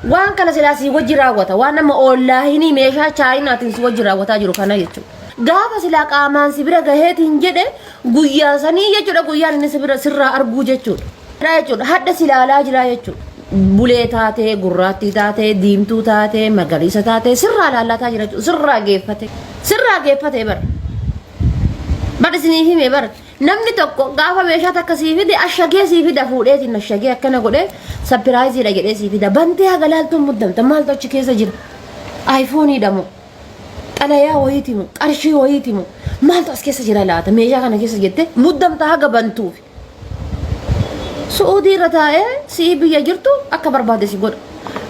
Waan kana silaa sii wajji raawwata. Waan amma oonlaahinii meeshaa chaayinaatiin si wajji raawwataa jiru kana jechuudha. Gaafa silaa qaamaan si bira gaheetiin jedhe guyyaa sanii jechuudha guyyaan inni si bira sirraa arguu jechuudha. Jechuudha hadha si ilaalaa jira jechuudha. Bulee taatee, gurraattii taatee, diimtuu taatee, magariisa taatee sirraa ilaallataa jira jechuudha. Sirraa geeffate. Sirraa geeffate bara. Bar isinii hime bara. Namni tokko gaafa meeshaa takka sii fide ashagee sii fida fuudheetiin ashagee akkana godhee sapiraayiziidha jedhee sii fida. Bantee haga laaltuun muddamta maaltu achi keessa jira? Aayifooniidha moo? Xalayaa wayiiti moo? Qarshii wayiiti moo? Maaltu as keessa jira laata? Meeshaa kana keessa jettee muddamta haga bantuuf. Su'uudii irra taa'ee si'ii biyya jirtu akka barbaade si godha.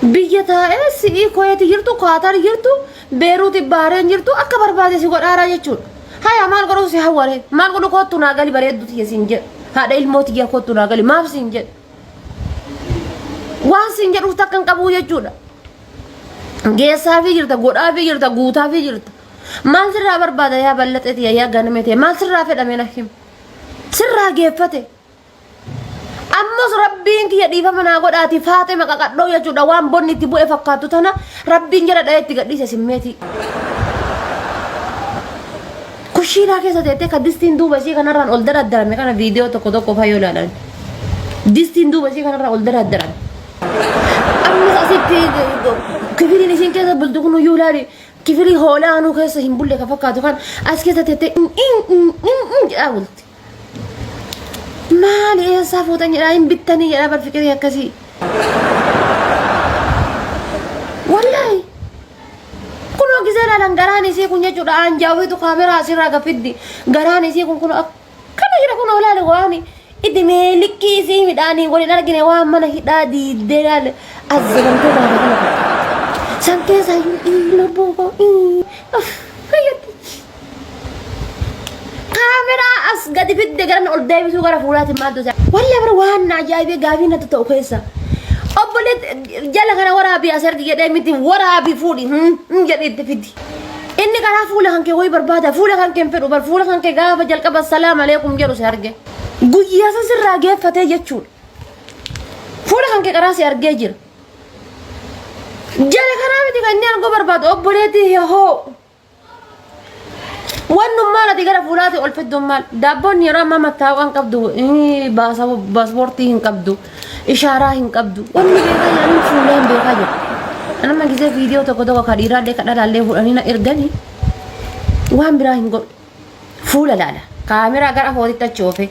Biyya taa'ee si'ii Kuweeti jirtu, Kaatar jirtu, Beeruuti Baareen jirtu akka barbaade si godhaaraa jechuudha. Haya maal godhuu si hawwaree? Maal godhu koottu naa gali bareeddu tiyya siin jedha. Haadha ilmoo tiyya koottu naa gali maaf siin jedha. Waan siin jedhuuf takka hin qabuu jechuudha. Geessaafii jirta, godhaafii jirta, guutaafii jirta. Maal sirraa barbaada yaa ballaxee tiyya yaa ganamee tiyya maal sirraa fedha mee na himi. Sirraa geeffate. Ammas rabbiin kiyya dhiifama naa godhaati faaxema qaqadhoo jechuudha waan bonni itti bu'e fakkaattu tana rabbiin jala dha'ee itti gadhiise simmeetii. Kushiinaa keessa teettee ka distiin duuba isii kanarraan ol daraddarame kana viidiyoo tokko tokko faa yoo ilaalan. Distiin duuba isii kanarraan ol daraddarame. Ammas asitti kifiliin isiin keessa bultu kun iyyuu ilaali kifilii hoolaa anuu keessa hin bulle ka fakkaatu kan as keessa teettee jedhaa bulti. Maali eessaa fuutan jedhaa hin bittanii jedhaa bar fiqirii akkasii. Wallaahi. Kunoo gisee ilaalan garaan isii kun jechuudha aanjaa ofiitu kaameraa asirraa gafiddi. Garaan isii kun kunoo akkana jira kunoo ilaali waan idimee likkii isii midhaanii waliin argine waan mana hidhaa diiddee ilaali azzabamtee baate kana fakkaata. San keessaa iyyuu lubbuu koo fayyatti. Kaameraa as gadi fidde gara ol deebisuu gara fuulaatiin maaltu isa. Wallee bara waan na ajaa'ibee gaafii natti ta'u keessa. Obboleetti jala kana waraabii as ergi jedhee miti waraabii fuudhi hin jedhee itti fidi. Inni karaa fuula kan kee wayii barbaada fuula kan kee hin fedhu bar fuula kan kee gaafa jalqaba salaam aleekum jedhu si arge. Guyyaa san sirraa geeffatee jechuudha. Fuula kan kee karaa si argee jira. Jala kanaa miti kan inni arguu barbaadu obboleetti hoo. Wannummaan ati gara fuulaati ol fidduun maal? Daabboon yeroo ammaa mattaawqaa hin qabdu, paaspoortii hin qabdu, ishaaraa hin qabdu. Wanni beekaa jiranii fuulaan beekaa jiru. Anama gisee viidiyoo tokko tokko ka dhiiraallee ka dhalaallee fuudhanii na erganii waan biraa hin godhu. Fuula laala. Kaameraa gara afootitti achi oofe.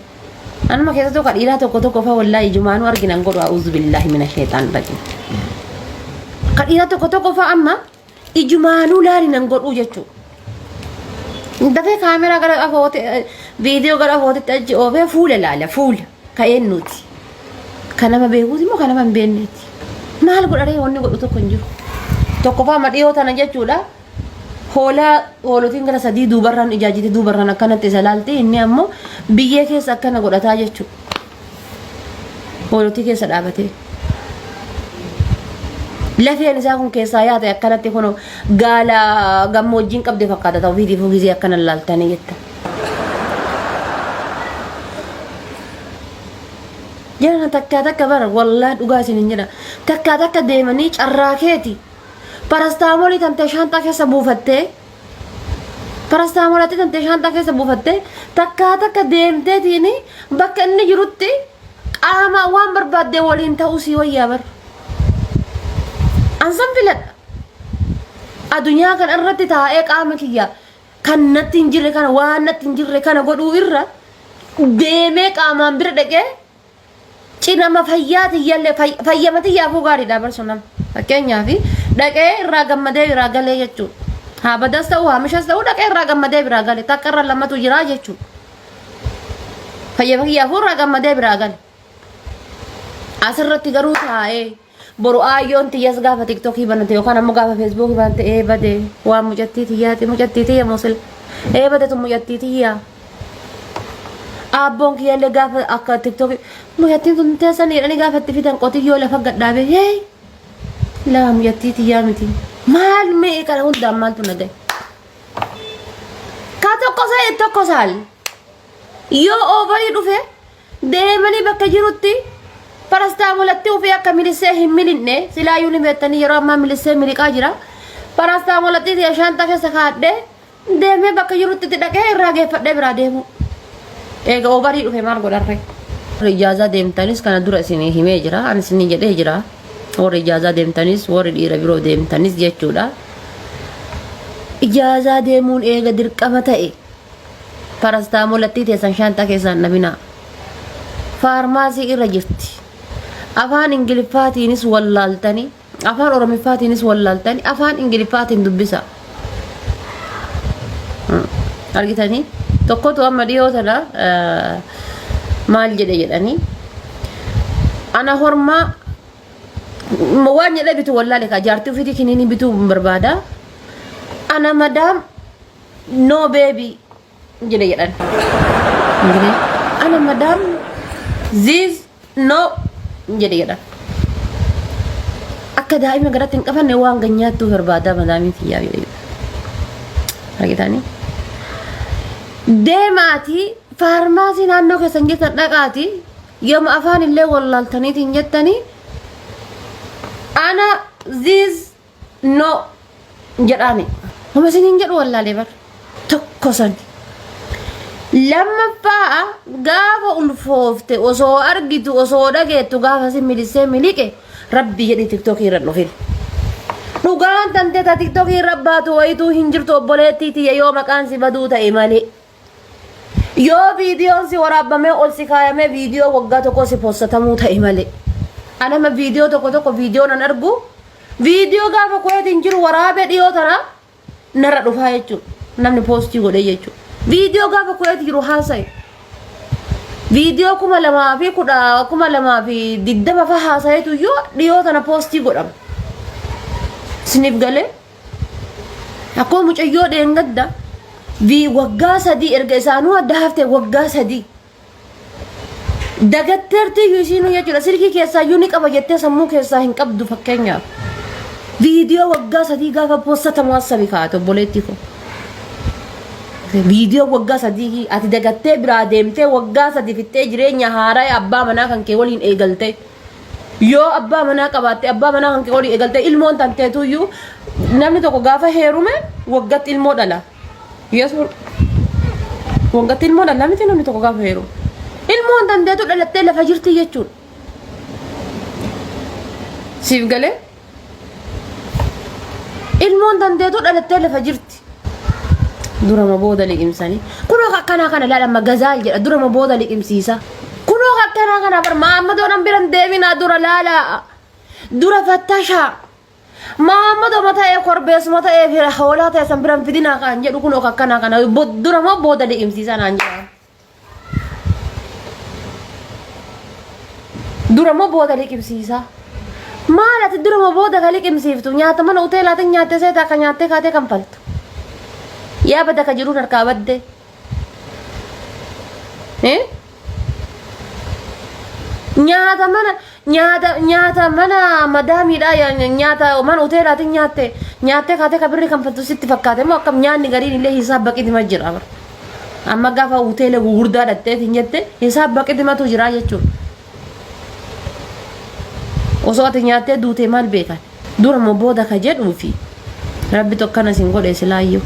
Anuma keessattuu ka dhiiraa tokko tokko fa wallaahi ijumaanuu argina hin godhu. A'uuzu billaahi mina sheexaan rajiim. Ka dhiiraa tokko tokko fa amma Ijumaanuu laali nan godhuu jechuudha. Dafee kaameraa gara afoote viidiyoo gara afootitti achi oofee fuula laala fuula ka eenyuuti. Ka nama beekuuti moo ka nama hin beekneeti. Maal godharee wanni godhu tokko hin jiru. Tokkoffaa amma dhiyoo tana jechuudha. Hoolaa hoolotiin gara sadii duubarraan ijaajjite duubarraan akkanatti isa laalti inni ammoo biyyee keessa akkana godhataa jechuudha. Hoolotii keessa dhaabatee. Lafeen isaa kun keessaa yaate akkanatti kun gaala gammoojjiin qabde fakkaata ta'u ofiitiifuu gizee akkana laaltanii jetta. Jara takkaa takka bara wallaa dhugaa isin hin jedha. Takkaa takka deemanii carraa keeti. Parastaamoolii tantee shaanxaa keessa buufattee Parastaamoolatti tantee shaanxaa keessa buufattee takkaa takka deemteetiin bakka inni jirutti qaamaan waan barbaadde waliin ta'uu sii wayyaa bar. Ansan filadha. Adunyaa kana irratti taa'ee qaama kiyya kan natti hin jirre kana waan natti hin jirre kana godhuu irra deemee qaamaan bira dhaqee Cinama fayyaa tiyyallee fayyama tiyyaafuu gaariidha bar sun nama. Fakkeenyaaf dhaqee irraa gammadee biraa galee jechuudha. Haa badas ta'uu haa mishas ta'uu dhaqee irraa gammadee biraa gale takka irra lamatu jiraa jechuudha. Fayyama kiyyaafuu irraa gammadee biraa gale. Asirratti garuu taa'ee boru aayyoon tiyyas gaafa tiktokii banate yookaan ammoo gaafa feesbuukii banate ee bade waan mucattii tiyyaati mucattii tiyya moo sila ee bade tun mucattii tiyyaa. Aabboon kiyyallee gaafa akka tiktokii mucattiin tun teessan jedhanii gaafa itti fidan qotiyyoo lafa gadhaabee hee laa mucattii tiyyaa miti maal mee kana hundaan maaltu na gahe. Ka tokko sa'i tokko saal yoo oovarii dhufe deemanii bakka jirutti Parastaamolatti ofii akka milisee hin milinne silaayyuu ni beektanii yeroo ammaa milisee miliqaa jira. Parastaamolatti tiyya shaanxaa keessa kaa'adhee deemee bakka jirutti itti dhaqee irraa geeffadhee biraa deemu. Eega ovarii dhufe maal godharre? Warri ijaazaa deemtanis kana dura isinii himee jira. Ani isinii jedhee jira. Warri ijaazaa deemtanis warri dhiira biroo deemtanis jechuudha. Ijaazaa deemuun eega dirqama ta'e parastaamolattii teessan shaanxaa keessaa hin dhabinaa. Faarmaasii irra jirti. Afaan Ingiliffaatiinis wallaaltanii, afaan Oromiffaatiinis wallaaltanii, afaan Ingiliffaatiin dubbisa. Argitanii? Tokkotu amma dhiyoo tana maal jedhe jedhanii ana hormaa waan jedhee bitu wallaale kaa jaartii ofiitii kiniinii bituu barbaada. Ana madaam no baby jedhe jedhan. Jedhe ana madaam this no jedhe jedhan. Akka daa'ima garatti hin qabanne waan ganyaattuu barbaada madaamii tiyyaa jedhe jedhan. Argitanii? Deemaatii faarmaasii naannoo keessan jirtan dhaqaatii yooma afaan illee wallaaltaniitiin jettanii ana this no jedhaani. Homa isiniin jedhu wallaalee bar. Tokko san. Lammaffaa gaafa ulfoofte osoo argitu osoo dhageettu gaafa si milisee miliqe rabbi jedhi tiktookii irra dhufin. Dhugaan tantee ta tiktookii irra baatu wayituu hin jirtu obboleettii tiyya yoo maqaan si baduu ta'e malee. Yoo viidiyoon si waraabbamee ol si kaayamee viidiyoo waggaa tokko si postatamuu ta'e malee. Anama viidiyoo tokko tokko viidiyoo nan argu viidiyoo gaafa kuweetiin jiru waraabee dhiyoo tana narra dhufaa jechuudha. Namni poostii godhee jechuudha. Viidiyoo gaafa kuweeti jiru haasa'e. Viidiyoo 2010 2020 fa haasa'etu iyyuu dhiyoo tana poostii godhama. Isiniif galee akkuma mucayyoo dheengadda waggaa 3 erga isaanuu adda haftee waggaa 3 dagatteerti iyyuu isiinuu jechuudha. Silkii keessaa iyyuu ni qaba jettee sammuu keessaa hin qabdu fakkeenyaaf. Viidiyoo waggaa 3 gaafa poostatamu assabi kaa'ate obboleettii koo. Viidiyoo waggaa 3 ati dagattee biraa deemtee waggaa 3 fixxee jireenya haaraa abbaa manaa kan kee waliin eegaltee. Yoo abbaa manaa qabaatte abbaa manaa kan kee waliin eegaltee ilmoon tanteetu iyyuu namni tokko gaafa heerume waggatti ilmoo dhala. Yesuus waggatti ilmoo dhala miti namni tokko gaafa heerume. Ilmoon tanteetu dhalattee lafa jirti jechuudha. Siif galee? Ilmoon tanteetu dhalattee lafa jirti. Durama booda liqimsanii. Kunoo akkanaa kana laala amma gazaal jedha durama booda liqimsiisa. Kunoo akkanaa kana bar maammadoo nan biran deeminaa dura laalaa. Dura fattashaa. Maammadoo mataa ee korbeessuma ta'ee fi hoolaa ta'e san biran fidinaa kan jedhu kunoo akkanaa kana durama booda liqimsiisa naan jedha. Dura moo booda liqimsiisaa? Maal ati dura moo booda ka liqimsiiftu? Nyaata mana hoteelaatiin nyaattee seetaa akka nyaattee kaatee kanfaltu. Yaa bada ka jiruun harkaa badde. Eh? Nyaata mana nyaata nyaata mana madaamiidhaa nyaata mana hoteelaatiin nyaatte nyaattee kaatee ka birrii kanfaltu sitti fakkaate moo akkam nyaanni gariin illee hisaab baqitima jira bara. Amma gaafa hoteela gugurdaa dhaqxeetiin jette hisaab baqitimatu jira jechuudha. Osoo ati nyaattee duutee maal beekan? Dura moo booda ka jedhuu fi rabbi tokkana isin godhe silaayyuu.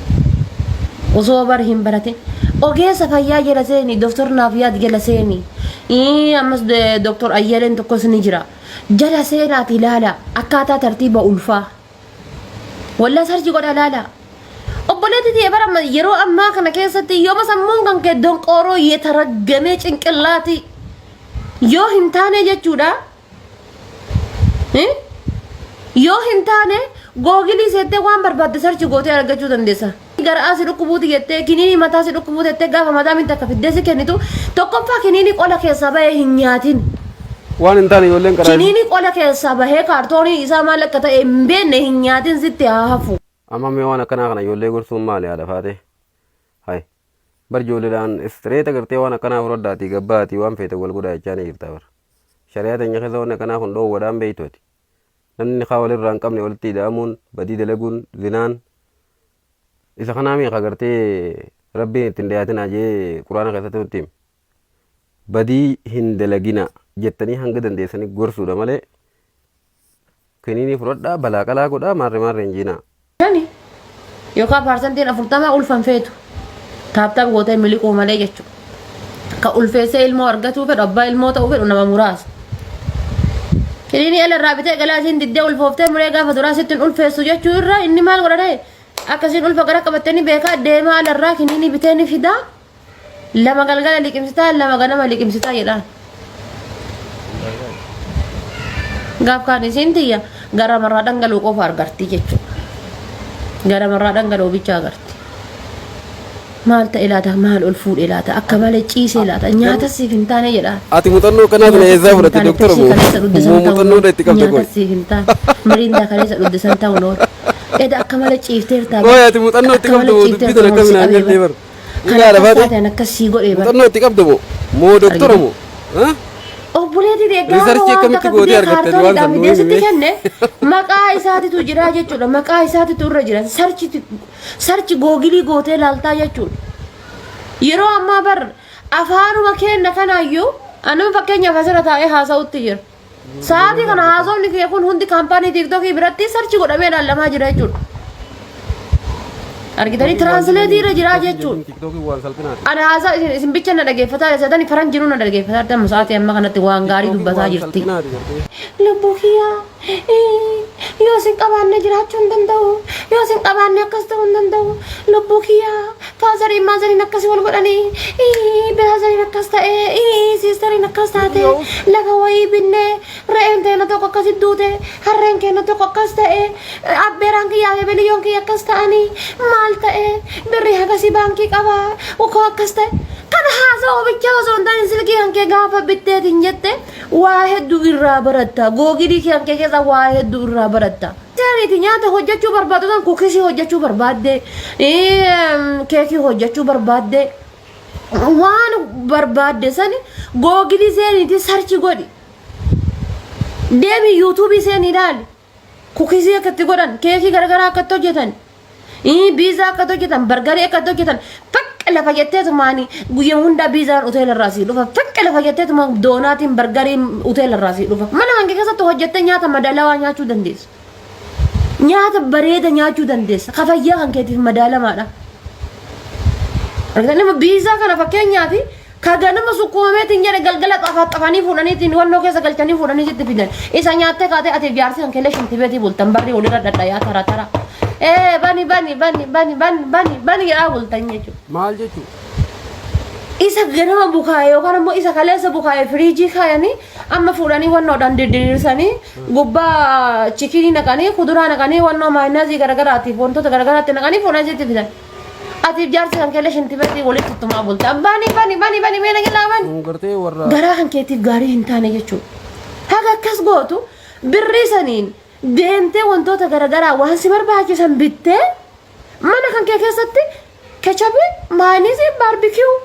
Osoo bar hin baratin ogeessa fayyaa jala seeni doktor naaf yaad jala seeni. Ammas doktor Ayyaleen tokkos ni jira. Jala seenaati ilaala akkaataa tartiiba ulfaa. Wallah sarchi godha laala. Obboleetti tiyya bara yeroo ammaa kana keessatti yooma sammuun kan kee donqooroo yetaraggamee cinqillaati yoo hin taane jechuudha. Eh? Yoo hin taane googilii seettee waan barbaadde sarchi gootee argachuu dandeessa. Garaa si dhukkubuuti jettee kiniinii mataa si dhukkubuuti jettee gaafa mataa minti akka fiddee si kennitu tokkoffaa kiniinii qola keessaa bahee hin nyaatin. Waan hin taane ijoolleen karaa. Kiniinii qola keessaa bahee kaartoonii isaa maal akka ta'e hin beekne hin nyaatin sitti haa hafu. Amma mee waan akkanaa kana ijoollee gorsuun maali haadha faatee? Hay. Bar ijoolleedhaan istireeta gartee waan akkanaa fudhadhaatii gabbaatii waan feete wal godhaa jechaa ni jirta bar. Shari'aa teenya keessa wanni akkanaa kun dhoowwadhaan beektu ati. Namni nikaa walirraa hin qabne walitti ida'amuun, badii dalaguun, zinaan isa kanaa meeqa gartee Rabbiin itti hin dhiyaatinaa jee Quraana keessatti nutti hime. Badii hin dalaginaa. jettanii hanga dandeessanii gorsuudha malee kiniinii fudhadhaa balaa qalaa godhaa maarree maarree hin jiinaa. Shani yookaan paarsantiin 40 ulfa hin feetu. Taap taap gootee miliquu malee jechuudha. Ka ulfeessee ilmoo argatuu fedhu abbaa ilmoo ta'uu fedhu nama muraasa. Kiniinii ala irraa bitee galaa isiin diddee ulfooftee muree gaafa duraa sitti hin ulfeessu jechuu irra inni maal godha ree? Akka isiin ulfa gara qabattee ni beekaa deemaa ala irraa kiniinii bitee ni fidaa. Lama galgala liqimsitaa lama ganama liqimsitaa jedhaan. Gaaf kaan isiin tiyya gara marraa dhangala'u qofa argarti jechuudha. Gara marraa dhangala'u bicha agarti. Maal ta'e laata maal ol fuudhe laata akka malee ciisee laata nyaata siif hin taane jedhaan. Ati muuxannoo akkanaa kana Nyaata eessaa siif hin fudhatte taane doktora pepsii moo kaleessa dhugde san moo ta'uun muuxannoodha oolu itti qabda nyaata qoy. siif hin taane miriindaa kaleessa dhugde san ta'uun oolu. Eda akka malee ciifteertaa Qoy bar ati muuxannoo itti akka qabda malee moo dubbii ciifteerta tana ol si akkamiin qabee hangaltee bar. bar. Kan Dhugaadha akkas baate. taate an akkas sii godhee bar. Muuxannoo itti qabda moo moo doktora Argite? moo? Ha? Obboleetti tee gaafa Riisarchii waan akkamitti takka gootee fidee argatte ati waan kaartooniidhaan san nuu fidee himi sitti mee? kenne maqaa isaatitu jira jechuudha. Maqaa isaatitu irra jira. Sarchi sarchi googilii gootee laaltaa jechuudha. Yeroo ammaa bar afaanuma keenna kanaayyuu anuma fakkeenyaaf asirra taa'ee haasa'utti jira. Sa'aatii kana haasofni kee kun hundi kaampaanii tiiktokii biratti sarchi godhamee ilaalamaa jira jechuudha. Argitanii tiraansileetii irra jira jechuudha. Tiktookiin waan salphinaati. Ana haasaa isin isin bicha na dhageeffataa jirtani faranjiinuu na dhageeffataa jirtan amma sa'aatii amma kanatti waan gaarii Tiktookiin dubbataa waan jirti. salphinaati gartee. Lubbuu kiyyaa yoo isin qabaanne jiraachuu hin danda'u yoo isin qabaanne akkas ta'uu hin danda'u lubbuu kiyyaa faazariin maazariin akkasii wal godhanii biraazariin akkas ta'ee siistariin akkas taate lafa wayii binnee re'een teena tokko akkasi duute harreen keenya tokko akkas ta'e abbeeraan kiyyaa fi biliyyoon kiyya akkas ta'anii maal ta'e birrii hagasii baankii qaba ukoo akkas ta'e kana haasa'uu bichaa osoo hin taane silkii kan kee gaafa bitteetiin jette waa hedduu irraa baratta googilii kan kee keessa waa hedduu irraa baratta. Seeriiti nyaata hojjechuu barbaadu san kukisii hojjechuu barbaadde keekii hojjechuu barbaadde waan barbaadde sani googilii seeniiti sarchi godhi. Deemi yuutuubii seeni ilaali. Kukisii akka itti godhan, keekii garagaraa akka itti hojjetan, biizaa akka itti hojjetan, bargarii akka itti hojjetan, faqqa lafa jetteetumaani guyyaa hundaa biizaan hoteela irraa sii dhufa, faqqa lafa jetteetumaan doonaatiin bargariin hoteela irraa sii dhufa. Mana kan keessatti hojjettee nyaata madaalawaa nyaachuu dandeessa. Nyaata bareeda nyaachuu dandeessa. Ka fayyaa kan keetiif madaalamaadha. Argitanii nama biizaa kana fakkeenyaaf ka ganama sukkuumameetiin jedhe galgala xafaxafanii fuudhaniitiin wannoo keessa galchanii fuudhanii sitti fidan. Isa nyaattee kaatee ati jaarsi kan keellee shintibeetii bultan barrii walirra dhadhayaa tara tara. Ee bani bani bani bani bani bani bani jedhaa bultan jechuudha. Maal jechuudha? Isa ganama bukaa'e yookaan ammoo isa kaleessa bukaa'e firiijii kaayanii amma fuudhanii wannoodhaan didiriirsanii gubbaa chikinii naqanii kuduraa naqanii wannoo maayinaazii garagaraatiif wantoota garagaraatti naqanii fuudhanii sitti fidan. Atiif jaarsi kan keellee shintibeetii walitti tuttumaa bulta. Bani bani bani bani mee nagelaa bani. Kun gartee warra Garaa kan keetiif gaarii hin taane jechuudha. Haga akkas gootu birrii saniin deemtee wantoota garagaraa waan si barbaachisan bittee mana kan kee keessatti kechabii, maayiniisii, baarbikiyuu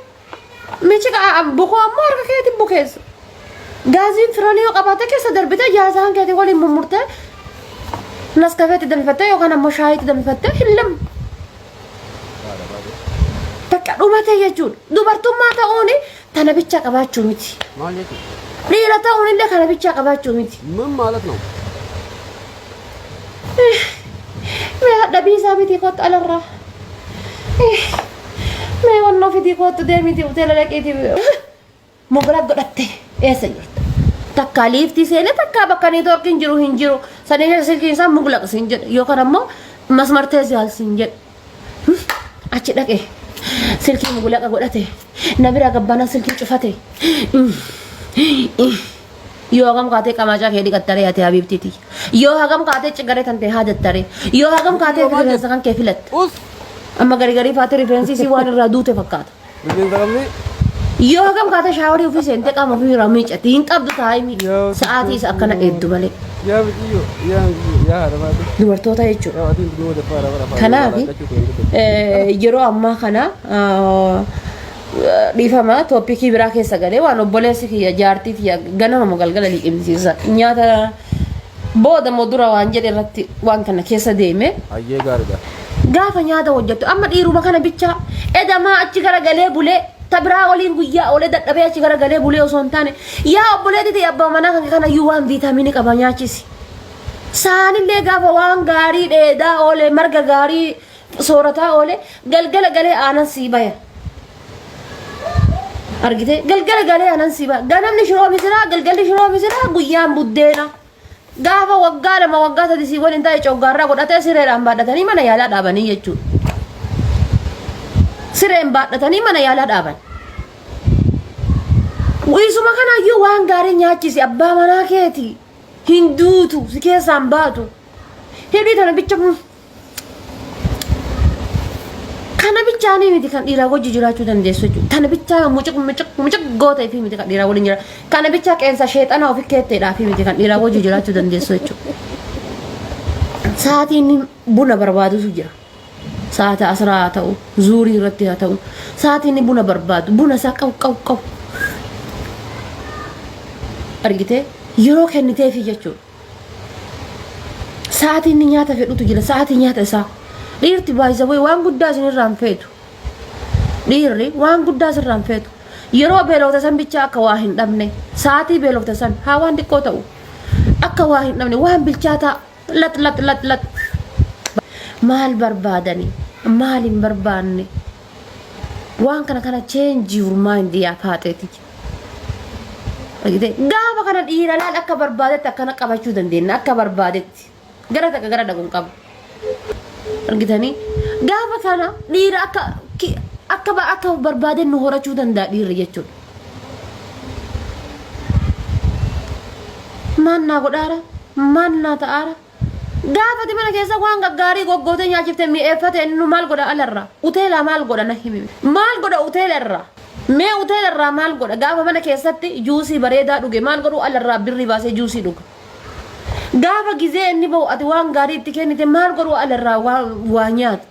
michiqa bukoo ammoo harka keetiin bukeessa. Gaaziin firoonii yoo qabaate keessa darbitee jaarsa kan keetii waliin mummurtee naskafeetti danfifattee yookaan ammoo shaayiitti danfifattee hin lammu. Bakka dhumate jechuudha. Dubartummaa ta'uun tana bichaa qabaachuu miti. maal jechuudha? Dhiira ta'uun illee kana bichaa qabaachuu miti. ምን ማለት ነው? Mee hadha biisaa miti kottu alarraa. Mee wannoo fidii kottu deemiti hoteela dhaqiiti. Mogolaa godhatte eessa jirta? Takkaa liiftii seenee takkaa bakka neetwoorkiin jiru hin jiru. Sanii silkiin isaa muglaq siin jedhe yookaan ammoo masmartee siyaal siin jedhe. Achi dhaqe silkii muglaqa godhate na bira gabbaana silkii cufate. Yoo hagam kaatee qamaacaa kee dhiqattaree ati habiibtiiti. Yoo hagam kaatee cigaree tantee haadattare. Yoo hagam kaatee rifeensa kan kee filatte. Us Amma garii garii faatee rifeensi isii waan irraa duute fakkaata. rifeensa qabni Yoo hagam kaatee shaaworii ofii seentee qaama ofii irraa miicate hin qabdu taa'imi Yaa sa'aatii isa akkana eeddu malee. yaa biciyyo yaa yaa haadha baate Dubartoota jechuudha. yaa atiin dubbii wadaffaa haadha bara Kanaaf yeroo ammaa kana dhiifama tooppikii biraa keessa galee waan obboleessi kiyya jaartii kiyya ganama galgala liqimsiisa nyaata booda moo dura waan jedhe irratti waan kana keessa deeme. Hayyee gaariidha. Gaafa nyaata hojjettu amma dhiiruma kana bichaa edamaa achi garagalee bulee Ta biraa waliin guyyaa oolee dadhabee achi garagalee bulee osoo hin taane yaa obboleetti ta'e abbaa manaa kan kana iyyuu waan viitaaminii qaba nyaachisi. Saanillee gaafa waan gaarii dheedaa oolee marga gaarii soorataa oolee galgala galee aanan sii baya. Argitee galgala galee aanan sii baya. Ganamni shiroo misiraa galgalli shiroo misiraa guyyaan buddeena. Gaafa waggaa 2 waggaa 3 sii waliin taa'e coggaarraa godhatee sireedhaan baadhatanii mana yaalaa dhaabanii jechuudha. Sireen baadhatanii mana yaalaa dhaaban. Isuma kanaayyuu waan gaarii nyaachisi abbaa manaa keeti. Hin duutu si keessaan baatu. Hidhii tana bicha Kana bichaanii miti kan dhiiraa wajji jiraachuu dandeessu jechuudha. Tana bichaa mucuq mucuq mucuq goota fi miti kan dhiiraa waliin jira. Kana bichaa qeensa sheexanaa ofi keetteedhaa fi miti kan dhiiraa wajji jiraachuu dandeessu jechuudha. Sa'aatiin buna barbaadutu jira. Sa'aata asraa haa ta'u, zuurii irratti haa ta'u, sa'aatiin inni buna barbaadu, buna isaa qaw qaw qaw. Argitee yeroo kenniteefi jechuudha. Sa'aatii inni nyaata fedhutu jira. Sa'aatii nyaata isaa. Dhiirti baay'isawee waan guddaa isinirraa hin feetu. Dhiirri waan guddaa sirraa hin feetu. Yeroo beelofte san bichaa akka waa hin dhabne. Sa'aatii beelofte san haa waan xiqqoo ta'u. Akka waa hin dhabne waan bilchaataa lat lat lat lat. Maal barbaadani? Maal hin barbaanne? Waan kana kana change your mind yaa faaxeeti. Argitee? Gaafa kana dhiira laal akka barbaadetti akkana qabachuu dandeenya akka barbaadetti. Gara takka gara dhaqu hin qabu. Argitanii? Gaafa kana dhiira akka ki- akka ba- akka barbaaden nu horachuu danda'a dhiirri jechuudha. Maal naa godhaara? Maal naa ta'aara? Gaafa ati mana keessa waan gaggaarii goggootee nyaachifte mi'eeffate inni maal godha alarraa? Uteelaa maal godha na himi. Maal godha uteela irraa? Mee uteela irraa maal godha? Gaafa mana keessatti juusii bareedaa dhuge maal godhu alarraa birrii baasee juusii dhuga. Gaafa gizee inni bahu ati waan gaarii itti kennite maal godhu alarraa waa nyaata.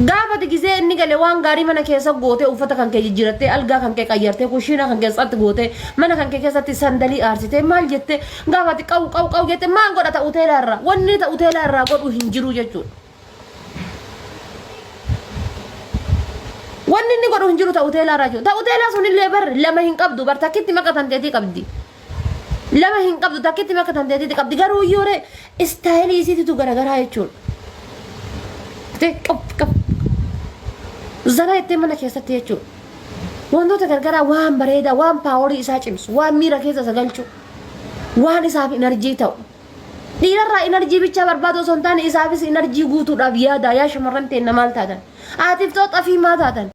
Gaafa ati gizee inni gale waan gaarii mana keessa gootee uffata kan kee jijjiirattee algaa kan kee qayyartee kushiinaa kan keessatti gootee mana kan kee keessatti sandalii aarsitee maal jettee gaafa ati qawu qawu qawu jette maal godha ta uteelaa irraa wanni ta uteelaa irraa godhu hin jiru jechuudha. Wanni inni godhu hin jiru ta uteelaa irraa jiru. Ta uteelaa sunillee bar lama hin qabdu bar takkitti maqa tanteetii qabdi. Lama hin qabdu takkitti makka tanteetitti qabdi garuu iyyuu ree istaayilii isiititu garagaraa jechuudha. Tee qab qab zana jettee mana keessatti jechuudha. Wantoota garagaraa waan bareedaa waan paaworii isaa cimsu waan miira keessa isa galchu waan isaaf inarjii ta'u. Dhiirarraa inarjii bichaa barbaadu osoo hin taane isaafis inarjii guutuudhaaf yaada yaa shamarran teenna maal taatan? Haatiif too xafii maa taatan?